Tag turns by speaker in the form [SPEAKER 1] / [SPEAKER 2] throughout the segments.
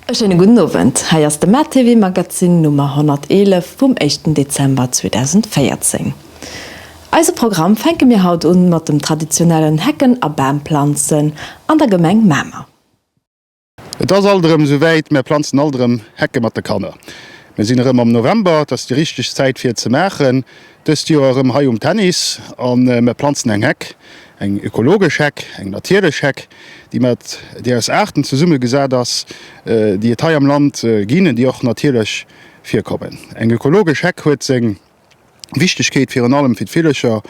[SPEAKER 1] E schéine gudden Owend, hei ass de MaTV Magazin Nummer 111 vum éischten Dezember 2014. Eise Programm fänke mir haut un mat dem traditionellen Hecken a Bamplanzen an der Gemeng Mamer.
[SPEAKER 2] Et ass alt erëm esou wäit, mär planzen alt erëm Hecke mat de Kanner. Mir sinn erëm am November, et ass déi richteg Zäit fir et ze maachen. Dëst Joer erëm hei um Tennis a mär planzen eng Heck, eng ökologesch Heck, eng natierlech Heck, déi mat, déi aus Aarten zesummegesat ass, déi et hei am Land ginn an déi och natierlech virkommen. Eng ökologesch Heck huet seng Wichtegkeet virun allem fir d'Villercher,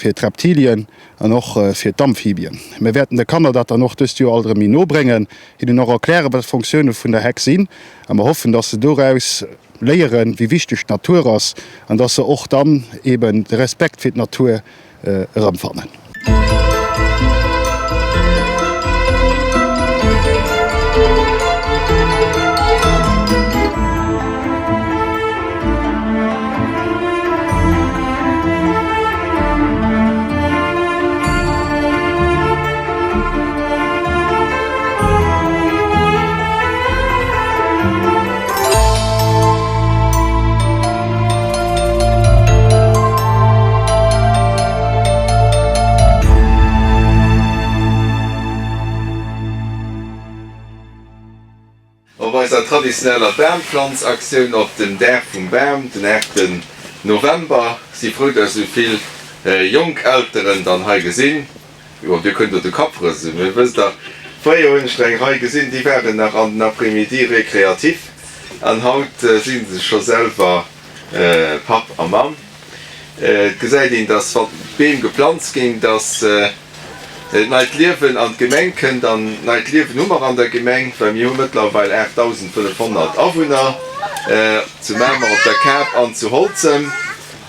[SPEAKER 2] fir d'Reptilien an och fir d'Amphibien. Mir wäerten de Kanner dat dann och dëst Joer alt erëm méi no bréngen, hinnen och erklären, wat d'Fonctioune vun der Heck sinn a mer hoffen, dass se doraus léieren, wéi wichteg d'Natur ass an dass se och dann eben de Respekt fir d'Natur erëmfannen.
[SPEAKER 3] Op eiser traditioneller Bampflanzaktioun op dem Dag vum Bam, den 8 November. Si frou, dass esou vill jonk Elteren dann hei gesinn. Jo, dir kënnt do de Kapp rëselen, mee wësst der, fréier hunn ech der eng Rei gesinn, déi waren nach an den Après-midi récréatif an haut si se scho selwer Papp a Mamm. Et gesäit een, dass wann d'Beem geplanzt ginn, dass neit Liewen an d'Gemeng kënnt. An neit Liewen hu mer an der Gemeng, well mir hu mëttlerweil 8.500 Awunner zu Mamer op der Kap an zu Holzem.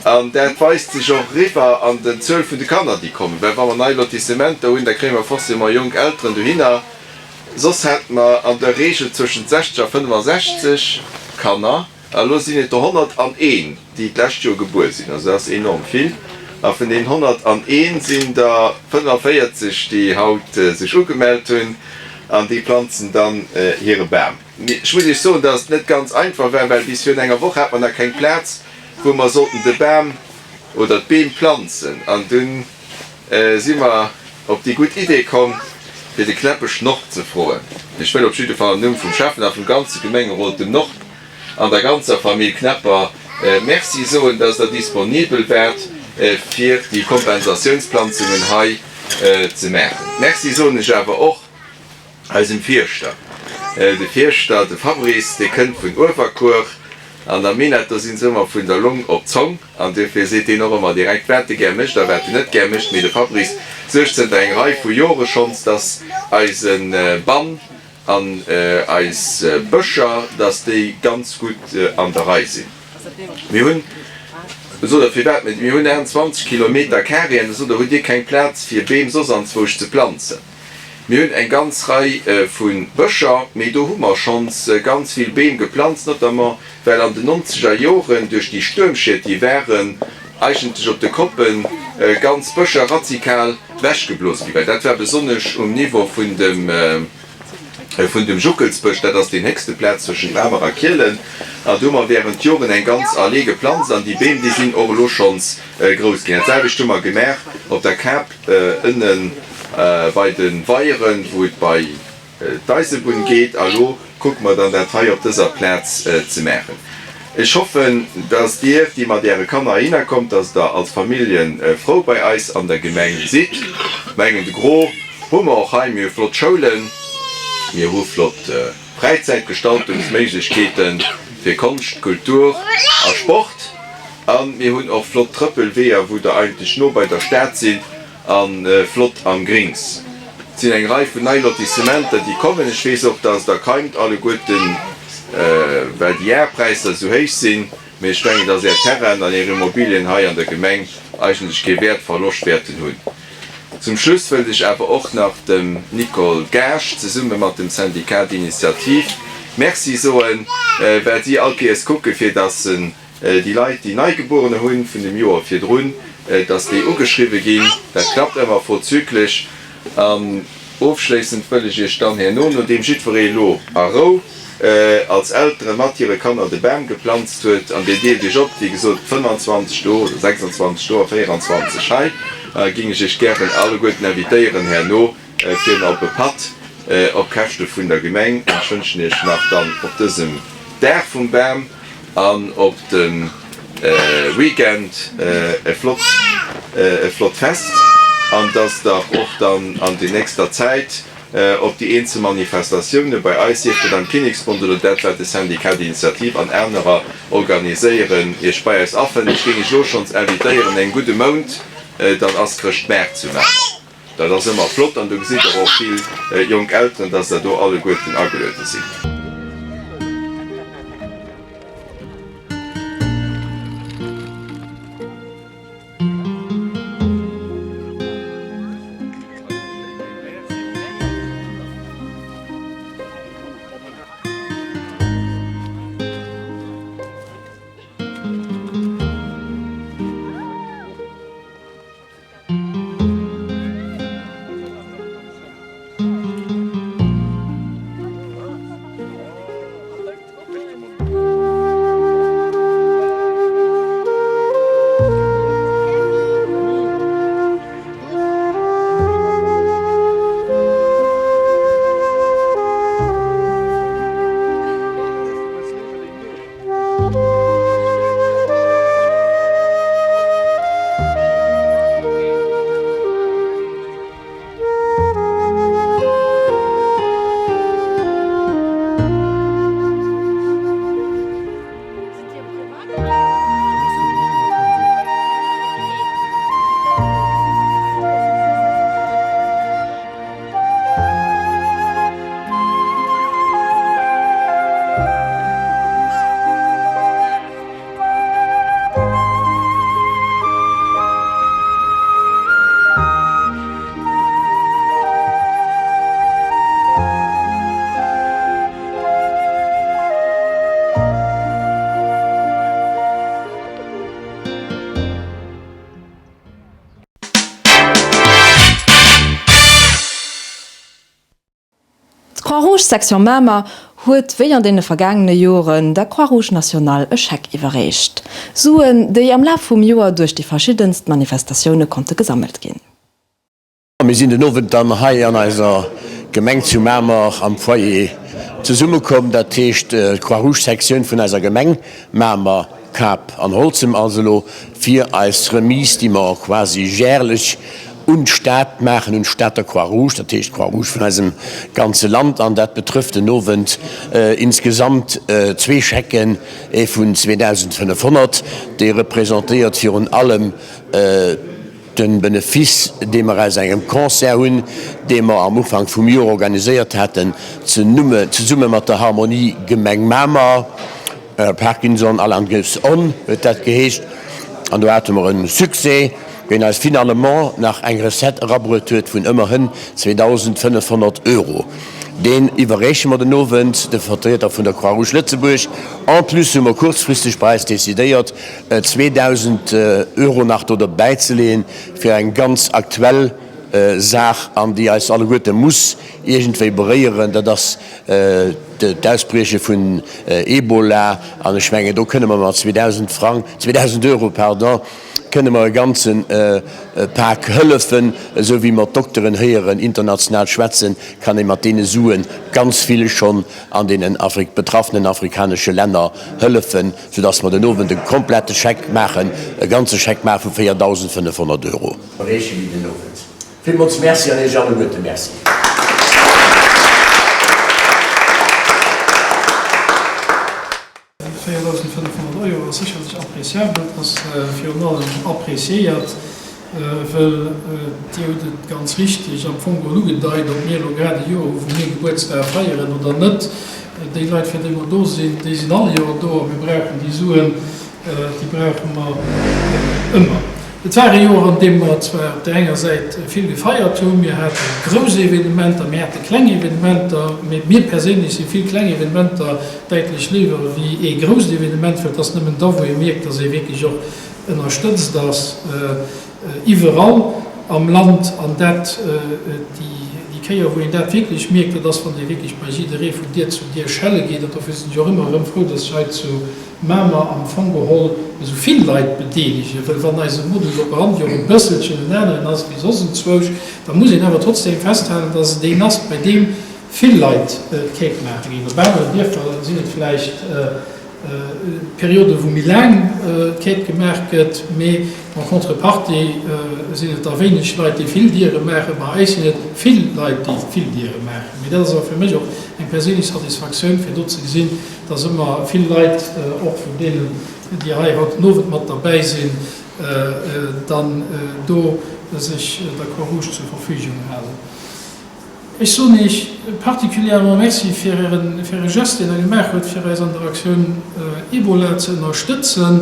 [SPEAKER 3] An dat weist sech och eriwwer an den Zuel vun de Kanner, déi kommen. Well wa mer nei Lotissementer hunn, da kréie mer forcément jonk Elteren dohinner. Soss hate mer an der Regel zwëschent 60 a 65 Kanner. A elo sinn et der 101, déi d'lescht Joer gebuer sinn. Also dat ass enorm vill. A vun deenen 101 sinn der 45, déi haut sech ugemellt hunn. An déi planzen dann hire Bam. Ech muss Iech soen, dass et net ganz einfach war, well bis virun enger Woch hat mer nach keng Plaz, wou mer sollten de Bam oder d'Beem planzen. An dunn si mer op déi gutt Idee komm, fir de Knäppesch Norb ze froen. Ech wëll op jidde Fall am Numm vum Schäffen a vum ganze Gemengerot dem Norb an der ganzer Famill Knepper Merci soen, dass Der disponibel waart, fir déi Kompensatiounsplanzungen hei ze maachen. Merci soen ech awer och Eisem Fierschter. De Fierschter, de Fabrice, dee kënnt vun Uewerkuer. An der Minett, do sinn se ëmmer vun der Long op d'Zong. An duerfir seet deen och ëmmer direkt, wat e gär mécht a wat en net gär mécht. Mee de Fabrice suergt zënter eng Rei vu Jore schonns, dass eise Bann an eis Bëscher, dass déi ganz gutt an der Rei sinn. Mir hunn, sot der, firwat net, mir hunn 28 Kilometer carré an da sot der, hutt Dir keng Plaz fir Beem soss anzwousch ze planzen? Mir hunn eng ganz Rei vu Bëscher, mee do hu mer schonns ganz vill Beem geplanzt, notamment well an den nonzeger Joren duerch déi Stuermschied, déi waren, eigentlech op de Koppe ganz Bëscher radikal wechgeblose gi waren. Dat war besonnesch um Niveau vun dem, vun dem Juckelsbësch, dat ass deen héchste Plaz zwëschent Mamer a Kielen. An do hu mer während Joren eng ganz Allee geplanzt an déi Beem, déi sinn och elo schonns grouss ginn. Dat selwecht hu mer gemaach op der Kap. Ënnen bei de Weieren, wou et bei d'Eisebunn geet. A lo kucke mer dann dat hei op dëser Plaz ze maachen. Ech hoffen, dass Dir, déi mat Äre Kanner heihinner kommt, dass Der als Famillje frou bei eis an der Gemeng sidd. Mengen, de Gros hu mer och hei. Mir hu flott Schoulen, mir hu flott Fräizäitgestaltungsméiglechkeete fir Konscht, Kultur a Sport. A mir hunn och flott Trëppelweeër, wou Der eigentlech no bei der Stad sidd a flott am Grings. Et sinn eng Rei vun nei Lotissementer, déi kommen. Ech weess och, dass Der keimt alleguerten, well déi Jarpräisser esou héich sinn. Mee ech mengen, dass Är Terrainen an Är Immobilien hei an der Gemeng eigentlech kee Wäertverloscht wäerten hunn. Zum Schluss wëllt ech awer och nach dem Nicole Gaasch zesumme mat dem Syndicat d'initiative Merci soen, well si all Kéiers kucke fir dass se déi Leit, déi Neigebuerene hunn vun dem Joer virdrun, dass déi ugeschriwwe ginn. Dat klappt ëmmer vorzüglich. An ofschléissend wëll ech Iech dann herno, nodeem jiddweree elo a Rou. als Eltere mat hire Kanner de Bam geplanzt huet. An dir deelt iech op, wéi gesot, 25 do oder 26 do a 24 hei. Ging ech iech gären alleguerten invitéieren herno fir op e Patt op Käschte vun der Gemeng. An ech wënschen iech nach dann op dësem Dag vum Bam an op dem Weekend e flott e flott Fest an dass der och dann an déi nächster Zäit op déi eenzel Manifestatioune bei eis, sief dat am Kinneksbond oder dat wat de Syndicat d'Initiative an anerer organiséieren, Iech bei eis afënnt. Ech géing Iech elo schonns invitéieren, en gudde Mount, dann ass Chrëschtmaart zu Mamer. Dat ass ëmmer flott an do gesitt Der och vill jonk Elteren, dass der do alleguerten ageluede sinn.
[SPEAKER 1] D'Croix-Rouge Section Mamer huet wéi an deene vergaangene Joren der Croix-Rouge Nationale e Scheck iwwerreecht. Suen, déi am Laf vum Joer duerch déi verschiddenst Manifestatioune konnte gesammelt ginn.
[SPEAKER 4] Mir sinn den Owend dann hei an eiser Gemeng zu Mamer am Foyer zesummekomm, dat heescht d'Croix-Rouge Sektioun vun eiser Gemeng Mamer, Kap an Holzem also elo fir eis Remise, déi mer quasi jährlech un d'Stad maachen, un d'Stater Croix-Rouge, dat heescht d'Croix-Rouge vun eisem ganze Land. An dat betrëfft den Owend insgesamt zwee Schecken, ee vun 2.500, dee representéiert virun allem de Benefice, dee mer aus engem Concert hunn, dee mer am Ufank vum Joer organiséiert haten, zesumme mat der Harmonie Gemeng Mamer. Parkinson Alan Goes On huet dat geheescht an do hate mer e Succès, deen eis finalement nach eng Recette erabruet huet vun ëmmerhin 2.500 Euro. Deen iwwerreeche mer den Owend de Vertrieder vun der Croix-Rouge Lëtzebuerg. En plus hu mer kuerzfristeg bei eis decidéiert, 2.000 Euro nach do derbäizeleeën, fir eng ganz aktuell Saach an déi eis alleguerte muss iergendwéi beréieren, dat ass d'Ausbrieche vun Ebola, an ech mengen, do kënne mer mat 2.000 Frang, 2.000 Euro, pardon, kënne mer e ganze Pak hëllefen. Esou wéi mer d'Dokteren héieren international schwätzen, kann ee mat deene Sue ganz vill schonn an deenen betraffenen afrikanesche Länner hëllefen, soudass mer den Owend e komplette Scheck maachen, e ganze Scheck maache vu 4.500 Euro. Erreeche mir den Owend. Villmools Merci an Iech alleguerte Merci.
[SPEAKER 5] 4.500 Euro ass sécherlech appréciabel, ass virun allem appréciéiert, wëll Dir hutt et ganz richtig am Fong geholl ugedeit, ob mir elo grad e Joer hu wou mir Gebuertsdag feieren oder net, déi Leit fir déi mer do sinn, déi sinn all Joer do a mir brauchen déi Suen, déi brauche mer ëmmer. Et war e Joer, an deem mer zwar op där enger Säit vill gefeiert hunn, mir hate grouss Evenementer, mir hate kleng Evenementer, mee mir perséinlech si vill kleng Evenementer däitlech léiwer ewéi ee grousst Evenement, well et ass nëmmen da wou ee mierkt, dass ee wierklech och ënnerstëtzt ass iwwerall am Land an dat déi. Kéier, wou een dat wierklech mierkt, dat ass, wann ee wierklech bei jidderee vun Dier zu Dier schelle geet. An dofir sinn ech och ëmmer erëm frou, dass sech hei zu Mamer am Fong geholl esou vill Leit bedeelegen. Well wann eise Modus operandi och e bësselchen en aneren ass wéi soss enzwousch, da muss een awer trotzdeem festhalen, dass et een ass, bei deem vill Leit d'Kéip maache ginn. Op aneren Dierfer sinn et vläicht Perioden, wou méi laang d'Kéip gemaach gëtt, mee en contrepartie sinn et da wéineg Leit, déi vill Diere maachen. Bei eis sinn et vill Leit, déi vill Diere maachen. Mee dat ass awer fir mech och eng perséinlech Satisfaktioun, fir do ze gesinn, dass ëmmer vill Leit, och vun deenen, déi hei haut den Owend mat derbäi sinn, dann do sech der Croix-Rouge zur Verfügung halen. Ech soen Iech particulièrement Merci fir Ären, fir Äre Geste, deen Der gemaach hutt, fir eis an der Aktioun Ebola ze ënnerstëtzen,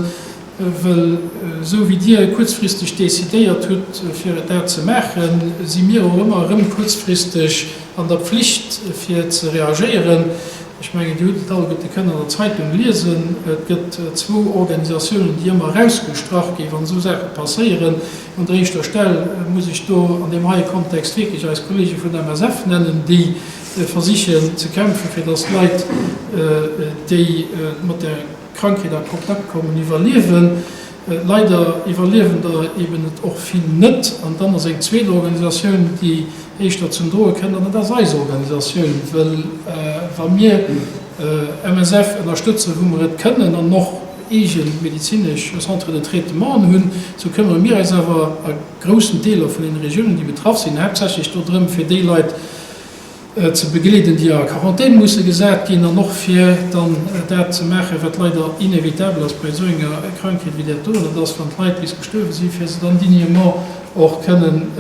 [SPEAKER 5] wëll esou wéi Dir kuerzfristeg decidéiert hutt, fir et dat ze maachen, si mir och ëmmer erëm kuerzfristeg an der Pflicht, fir ze reagéieren. Ech mengen, Dir hutt et alleguerte kënnen an der Zeitung liesen, et gëtt zwou Organisatiounen, déi ëmmer erausgestrach ginn, wann esou Saache passéieren. Un der éischter Stell muss ech do an deem heie Kontext wierklech eis Kollege vun MSF nennen, déi versichen ze kämpfen, fir dass d'Leit, déi mat där Krankheet a Kontakt kommen, iwwerliewen. Leider iwwerliewen der eben et och vill net. An dann ass eng zweet Organisatioun, déi éischter zum Droe kënnt, an dat ass eis Organisatioun, wëll wa mir MSF ënnerstëtzen, wou mer et kënnen, an och eege medezinesch Centres de traitementen hunn, sou këmmere mir eis awer a groussen Deeler vun den Regiounen, déi betraff sinn, haaptsächlech do drëm, fir déi Leit ze begleeden, déi a Quarantän musse gesat ginn, an och fir dann dat ze maachen, wat leider inévitable ass bei esou enger Krankheet wéi dat do, dat ass, wann d'Leit bis gestuerwe sinn, fir se dann dignement och kënnen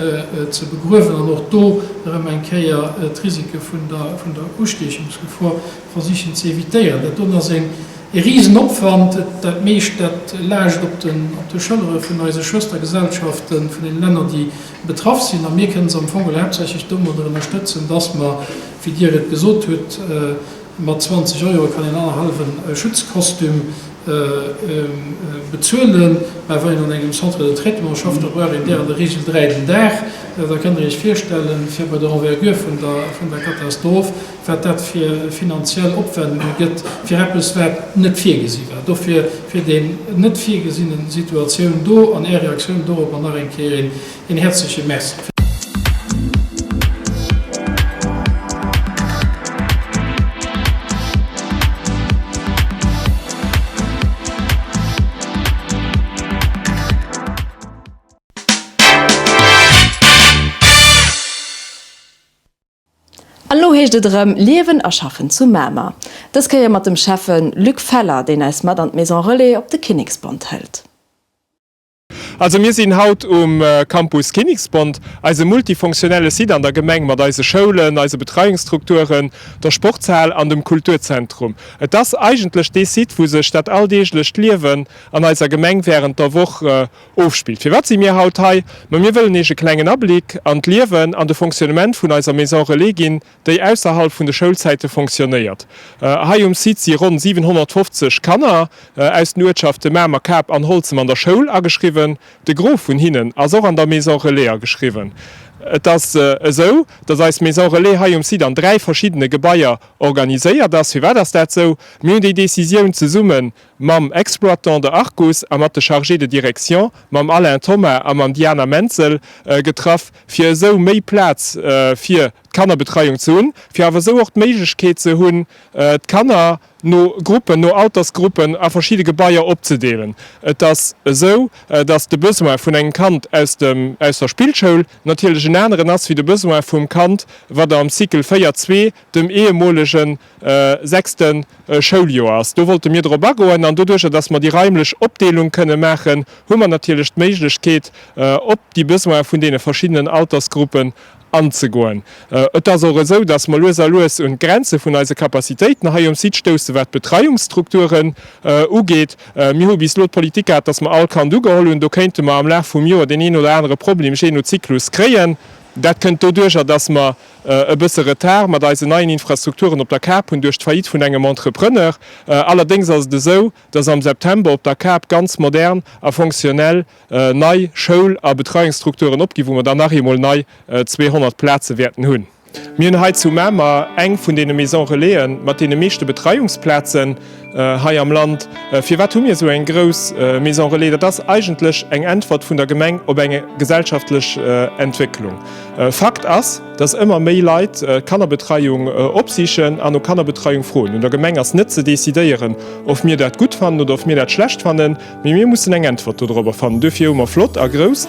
[SPEAKER 5] ze begruewen an och do erëm eng Kéier d'Risike vun der Ustiechungsgefor versichen ze évitéieren. Dat doen ass eng E Risenopwand, dat meescht dat laascht op de Schëllere vun eise Schwëstergesellschaften, vun den Länner déi betraff sinn. A mir kënnen se am Fong haaptsächlech domadder ënnerstëtzen, dass mer, wéi Dir et gesot hutt, mat 20 Euro kann een annerhallwe Schutzkostüm bezuelen, mä wann een an engem Centre de traitement schafft, da brauch een där an der Regel 3 den Dag. Da kënnt Der Iech virstellen, fir bei der Envergure vun der Katastroph, wat dat fir finanziell Opwendunge gëtt fir eppes, wat net virgesi war. Dofir fir déi net virgesinne Situatioun do an Är Reaktioun doropper nach eng Kéier een häerzleche Merci.
[SPEAKER 1] An elo heescht et erëm Liewen a Schaffen zu Mamer. Dës Kéier mat dem Schäffe Luc Feller, deen eis mat an d'Maison Relais op de Kinneksbond hëlt.
[SPEAKER 6] Also mir sinn haut um Campus Kinneksbond, eise multifonctionnelle Site an der Gemeng mat eise Schoulen, eise Betreiungsstrukturen, der Sportshal an dem Kulturzentrum. Et ass eigentlech dee Site, wou sech dat alldeeglecht Liewen an eiser Gemeng wärend der Woch Ofspillt. Firwat si mir haut hei? Ma mir wëllen Iech e klengen Abléck an d'Liewen an de Fonctionnement vun eiser Maison Relais ginn, déi ausserhalb vun de Schoulzäite fonctionnéiert. Hei um Site si ronn 750 Kanner aus den Uertschafte Mamer, Kap an Holzem an der Schoul ageschriwwen. De Gros vun hinnen ass och an der Maison Relais ageschriwwen. Et ass esou, dass eis Maison Relais hei um Site an 3 verschiddene Gebaier organiséiert ass. Firwat ass dat esou? Mir hunn déi Decisioun zesumme Mam Exploitant, der Arcus, a mat de Chargés de direction, mam Alain Thomas a mam Diana Menzel, getraff, fir esou méi Plaz fir d'Kannerbetreiung ze hunn, fir awer esou och d'Méiglechkeet ze hunn, d'Kanner no Gruppen, no Altersgruppen a verschidde Gebaier opzedeelen. Et ass esou, dass de Besoin vun engem Kand aus dem, aus der Spillschoul natierlech en aneren ass wéi de Besoin vum Kand, wat am Cycle 4, 2, dem ehemolegen sechste Schouljoer ass. Do wollte mir drop agoen an doduercher, dass mer déi raimlech Opdeelung kënne maachen, hu mer natierlech d'Méiglechkeet, op déi Besoine vun deene verschiddenen Altersgruppen anzegoen. Et ass och esou, dass mer lues a lues un d'Grenze vun eise Capacitéiten hei um Site stoussen, wat d'Betreiungsstrukturen ugeet. Mir hu bis elo d'Politik gehat, dass mer all Kand ugeholl hunn. Do kéinte mer am Laf vum Joer deen een oder anere Problem, jee no Zyklus, kréien. Dat kënnt doduercher, dass mer e bësse Retard mat eisen neien Infrastrukturen op der Kap hunn duerch d'Faillite vun engem Entrepreneur. Allerdéngs ass et esou, dass am September op der Kap ganz modern a fonctionnel nei Schoul a Betreiungsstrukturen opginn, wou mer dann nach eemol nei 200 Plaze wäerten hunn. Mir hunn hei zu Mamer eng vun deene Maisons Relaisen mat deene meeschte Betreiungsplazen hei am Land. Firwat hu mir esou eng grouss Maison Relais? Dat ass eigentlech eng Äntwert vun der Gemeng op eng gesellschaftlech Entwécklung. Fakt ass, dass ëmmer méi Leit d'Kannerbetreiung opsichen an no Kannerbetreiung froen. Un der Gemeng ass net ze decidéieren, of mir dat gutt fannen oder of mir dat schlecht fannen, mee mir mussen eng Äntwert dodrobber fannen. Duerfir hu mer flott a grouss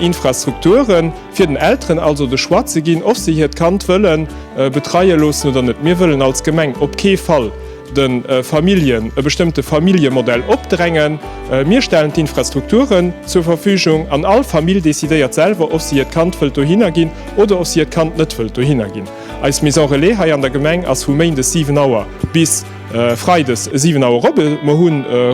[SPEAKER 6] Infrastrukturen, fir den Elteren also de Choix ze ginn, of se hiert Kand wëlle betreie loossen oder net. Mir wëllen als Gemeng op kee Fall de Familljen e bestëmmte Familljemodell opdrängen. Mir stellen d'Infrastrukturen zur Verfügung an all Famill decidéiert selwer, ob si hiert Kand wëllt dohinner ginn oder ob si hiert Kand net wëllt dohinner ginn. Eis Maison Relais hei an der Gemeng ass vu méindes 7 Auer bis freides 7 Auer op. Mer hu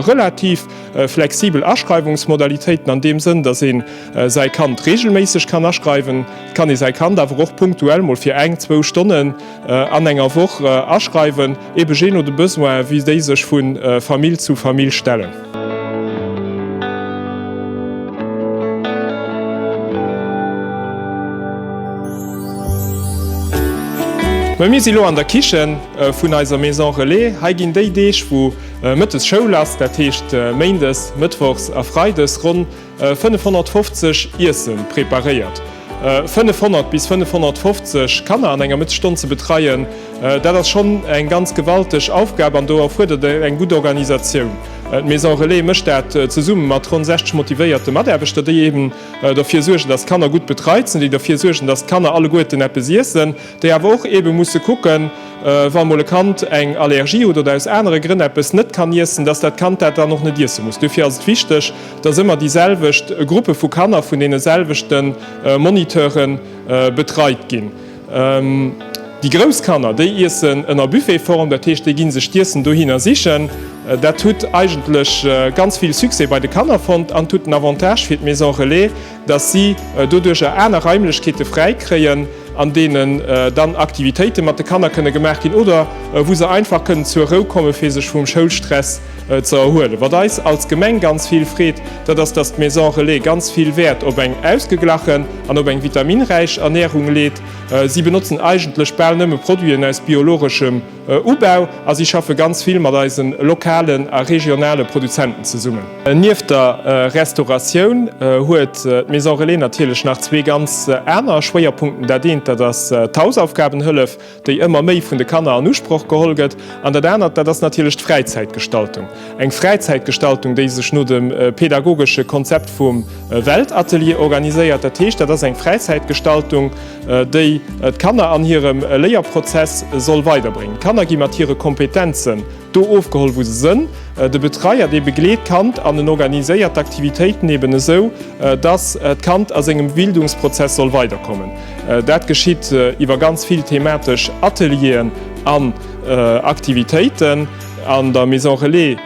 [SPEAKER 6] relativ flexibel Aschreiwungsmodalitéiten an deem Sënn, dass ee säi Kand regelméisseg kann aschreiwen. Et kann ee säi Kand awer och punktuell mol fir eng, zwou Stonnen an enger Woch aschreiwen, ebe jee no de Besoinen, wéi déi sech vu Famill zu Famill stellen. Mä mir si lo an der Kichen vun eiser Maison Relais. Hei ginn déi Deeg, wou mëttes Schoul ass, dat heescht méindes, mëttwochs a freides, ronn 550 Iesse preparéiert. 500 bis 550 Kanner an enger Mëttesstonn ze betreien, dat ass schonn eng ganz gewalteg Aufgab an do erfuerdert et eng gutt Organisatioun. D'Maison Relais mécht dat zesumme mat ronn 60 motivéierte Mataarbechter, déi eben derfir suergen, dass d'Kanner gutt betreit sinn, déi derfir suergen, dass d'Kanner alleguerten eppes iessen, déi awer och ebe musse kucken, wa mol e Kand eng Allergie huet oder aus anere Grënn eppes net kann iessen, dass dat Kand dat dann och net iesse muss. Dofir ass et wichteg, dass ëmmer déi selwecht Gruppe vu Kanner vun deene selwechte Moniteure betreit ginn. Déi grouss Kanner, déi iessen ënner Buffetform, dat heescht, déi gi sech d'Iessen dohinner sichen. Dat hutt eigentlech ganz vill Succès bei de Kanner fonnt an hutt den Avantage fir d'Maison Relais, dass si doduercher aner Raimlechkeete fräi kréien, an deenen dann Aktivitéite mat de Kanner kënne gemaach ginn oder wou se einfach kënnen zur Rou komme fir sech vum Schoulstress ze erhuelen. Wat eis als Gemeng ganz vill freet, dat ass, dass d'Maison Relais ganz vill Wäert op eng ausgeglachen an op eng vitaminräich Ernährung leet. Si benotzen eigentlech bal nëmme Produiten aus biologeschem Ubau a si schaffe ganz vill mat eise lokalen a regionale Produzenten zesummen. Nieft der Restauratioun huet d'Maison Relais natierlech nach zwee ganz aner Schwéierpunkten. Dat eent, dat ass d'Hausaufgabenhëllef, déi ëmmer méi vun de Kanner an Usproch geholl gëtt. An dat anert, dat ass natierlech d'Fräizäitgestaltung. Eng Fräizäitgestaltung, déi sech no dem pedagogesche Konzept vum Weltatelier organiséiert. Dat heescht, dat ass eng Fräizäitgestaltung, déi d'Kanner an hirem Léierprozess soll weiderbréngen. D'Kanner gi mat hire Kompetenzen do ofgeholl, wou se sënn. De Betreier, dee begleet d'Kand an en organiséiert d'Aktivitéiten eben esou, dass d'Kand a sengem Bildungsprozess soll weiderkommen. Dat geschitt iwwer ganz vill thematesch Atelieren an Aktivitéiten. An der Maison Relais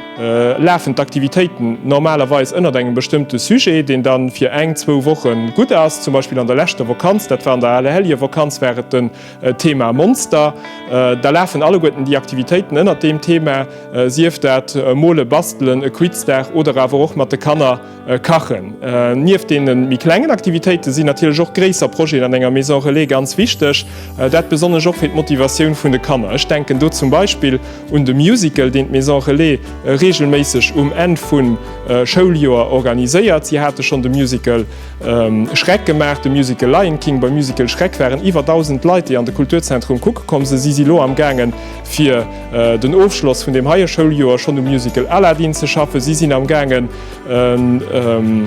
[SPEAKER 6] lafen d'Aktivitéiten normalerweis ënnert engem bestëmmte Sujet, deen da fir eng, zwou Woche gutt ass. Zum Beispill an der leschter Vakanz, dat war an der Allerheljevakanz, war et den Thema Monster. Da lafen alleguerten déi Aktivitéiten ënnert deem Thema, sief dat Mole, Bastelen, e Quizdag oder awer och mat de Kanner kachen. Nieft deene méi klengen Aktivitéite sinn natierlech och gréisser Projeten an enger Maison Relais ganz wichteg. Dat besonnesch och fir d'Motivatioun vun de Kanner. Ech denken do zum Beispill un de Musical, deen d'Maison Relais reegelméisseg um Enn vum Schouljoer organiséiert. Si hate schonn de Musical Shrek gemaach, de Musical Lion King. Beim Musical Shrek waren iwwer 1.000 Leit, déi an de Kulturzentrum kucke komm sinn. Si si lo am gaangen, fir den Ofschloss vun deem heie Schouljoer schonn um Musical Aladdin ze schaffen. Si sinn am gaangen, en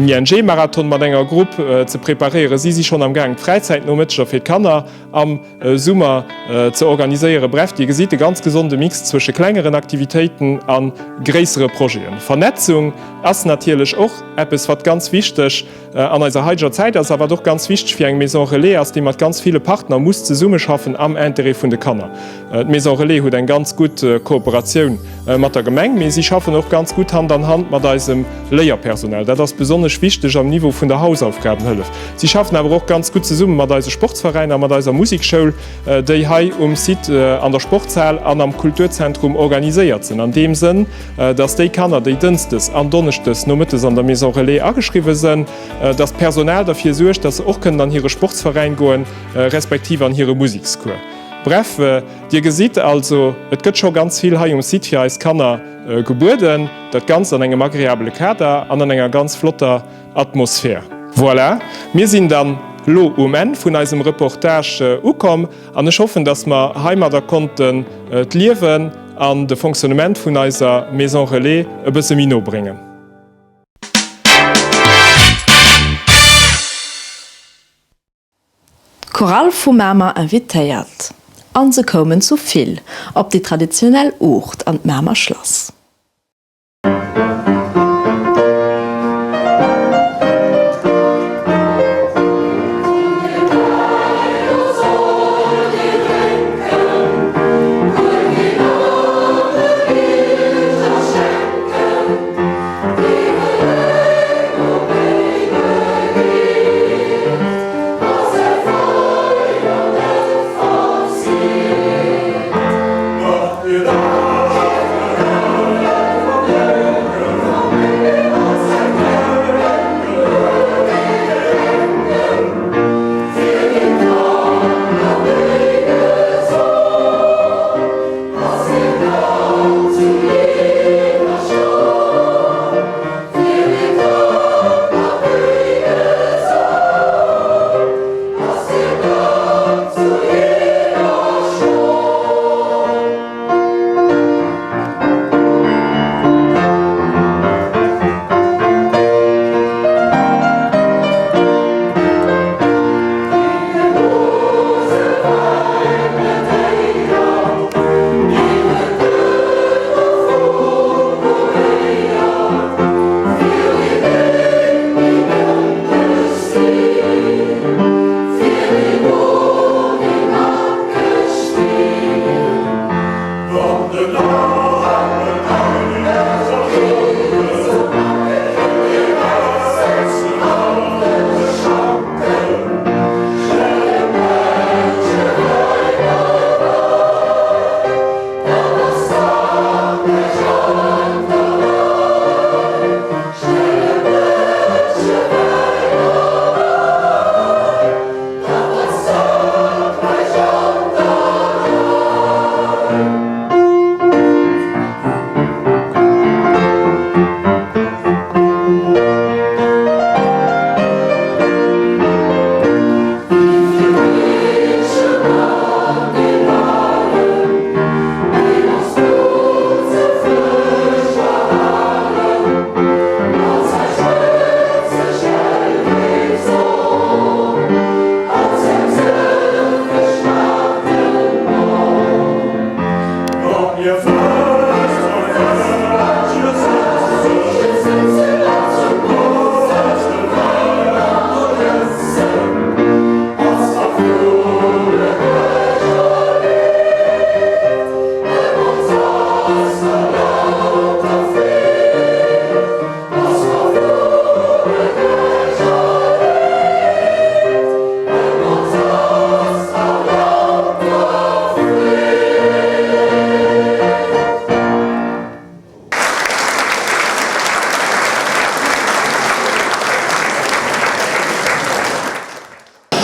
[SPEAKER 6] ING-Marathon mat enger Grupp ze preparéieren. Si si schonn am gaangen, d'Fräizäitnomëtteger fir d'Kanner am Summer ze organiséieren. Bref, Dir gesitt, e ganz gesonde Mix zwësche klengeren Aktivitéiten a gréissere Projeten. Vernetzung ass natierlech och eppes, wat ganz wichteg an eiser haiteger Zäit ass a wat och ganz wichteg fir eng Maison Relais ass, déi mat ganz ville Partner muss zesummeschaffen am Intérêt vun de Kanner. D'Maison Relais huet eng ganz gutt Kooperatioun mat der Gemeng, mee si schaffen och ganz gutt Hand an Hand mat eisem Léierpersonal. Dat ass besonnesch wichteg am Niveau vun der Hausaufgabenhëllef. Si schaffen awer och ganz gutt zesumme mat eise Sportsveräiner, mat eiser Musekschoul, déi hei um Site an der Sportshal an am Kulturzentrum organiséiert sinn. An deem Sënn. dass déi Kanner, déi dënschdes an donneschdes nomëttes an der Maison Relais ageschriwwe sënn, dass d'Personal derfir suergt, dass se och kënnen an hire Sportsveräin goen, respektiv an hire Musekscours. Bref, Dir gesitt also, et gëtt scho ganz vill hei um Site fir eis Kanner gebueden, dat Ganzt an engem agreabele Kader an an enger ganz flotter Atmosphär. Voilà, mir sinn dann lo um Enn vun eisem Reportage ukomm an ech hoffen, dass mer heimadder konnten d'Liewen an de Fonctionnement vun eiser Maison Relais e bësse méi no bréngen.
[SPEAKER 1] D'Chorale vu Mamer invitéiert, an se koumen zu vill, op déi traditionell Uucht an d'Mamer Schlass.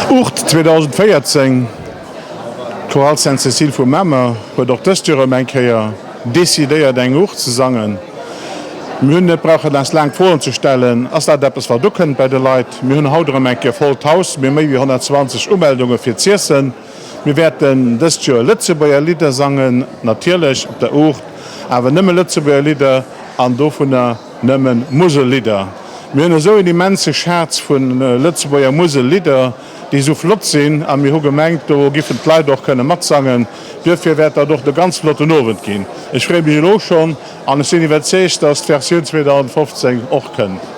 [SPEAKER 2] Uucht 2014, D'Chorale Sainte-Cécile vu Mamer huet och dëst Joer erëm eng Kéier decidéiert eng Uucht ze sangen. Mir hunn net brauchen eis laang Froen ze stellen, ass dat eppes wat ukënnt bei de Leit? Mir hunn haut erëm eng Kéier vollt Haus, mir hu méi wéi 120 Umeldunge fir z'iessen. Mir wäerten dëst Joer Lëtzebuerger Lidder sangen, natierlech op der Uucht, awer nëmme Lëtzebuerger Lidder an dovunner nëmme Musellidder. Mir hunn esou een immense Schaz vu Lëtzebuerger Musellidder, déi esou flott sinn a mir hu gemengt, do giffen d'Leit och kënne matsangen. Duerfir wäert dat och e ganz flotten Owend ginn. Ech freeë mech elo schonn an ech sinn iwwerzeegt, dass d'Versioun 2015 och kënnt.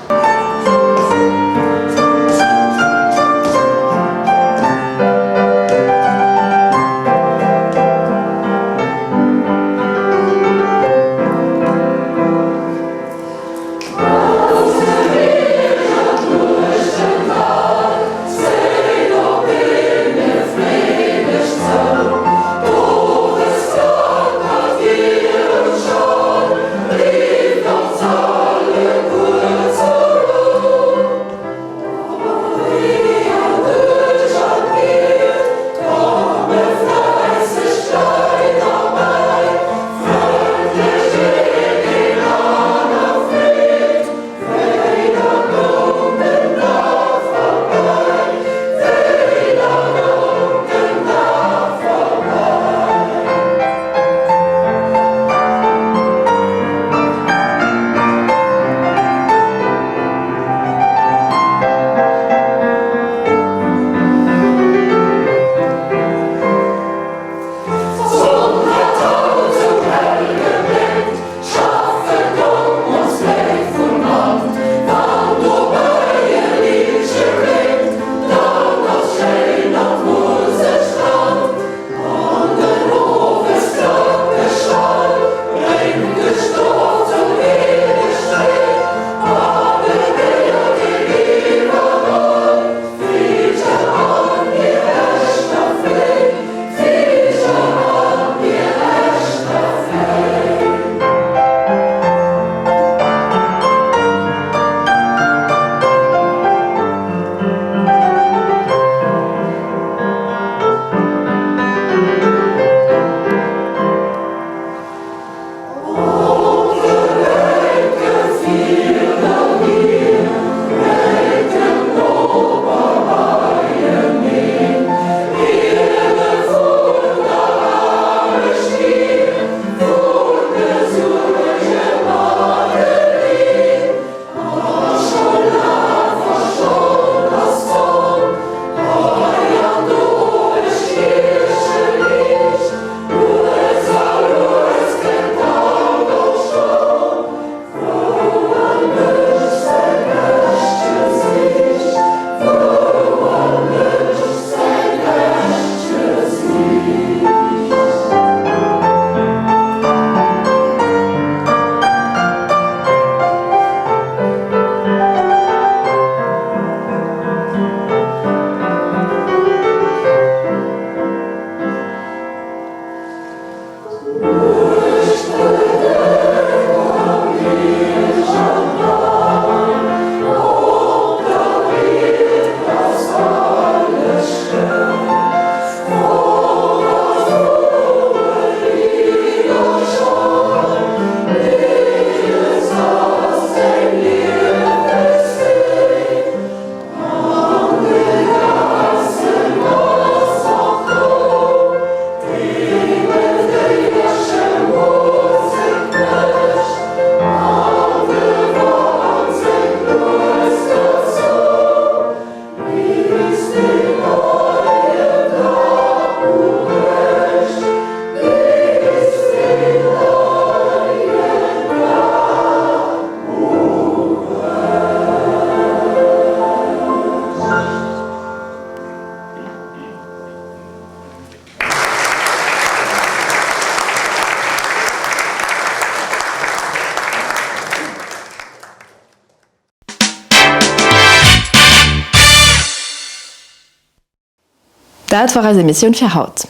[SPEAKER 1] Dat war eis Emissioun fir haut.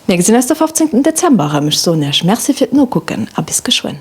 [SPEAKER 1] Mir gesinn eis de 15 Dezember erëm. Ech soen Iech Merci fir d'Nokucken a bis geschwënn.